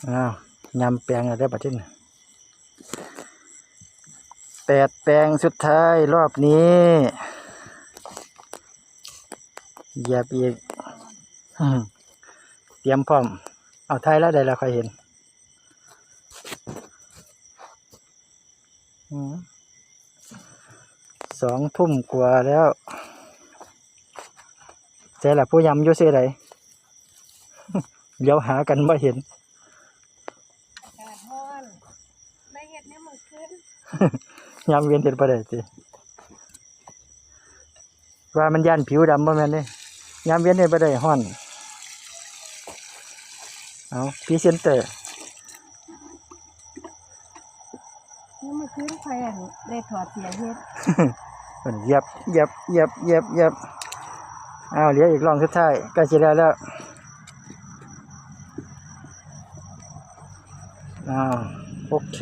ອ້າວ ຍຳແປງແລ້ວເດີບາດນີ້ ແປດແປງສຸດທ້າຍ ລອບນີ້ ຢຽບອີກ ຕຽມພ້ອມ. ເອົາ ຖ່າຍແລ້ວ ໄດ້ແລ້ວ ຂ້ອຍເຫັນ. ອືມ ສອງທຸ່ມກວ່າແລ້ວ. ໃສລະ ຜູ້ຍຳຢູ່ເຊໃດ? ຫຼຽວຫາກັນບໍ່ເຫັນ. ອາກາດຮ້ອນ ໄດ້ເຮັດຍາມມື້ຄືນ. ຍາມເວັນເຮັດບໍ່ໄດ້ຕິ? ວ່າມັນຢ້ານຜິວດຳ ບໍ່ແມ່ນເດ້ ຍາມເວັນເຮັດບໍ່ໄດ້ ຮ້ອນ. ເອົາ ພຣີເຊັນເຕີ. ຍາມມື້ຄືນຂ້ອຍ ອັນ ໄດ້ຖອດເສຍເຮັດ. ເພິ່ນຢຽບ ຢຽບ ຢຽບ ຢຽບ ຢຽບ. ອ້າວ ເຫຼືອອີກລ່ອງສຸດທ້າຍ ໃກ້ຊິແລ້ວແລ້ວ. ອ້າວ ໂອເຄ.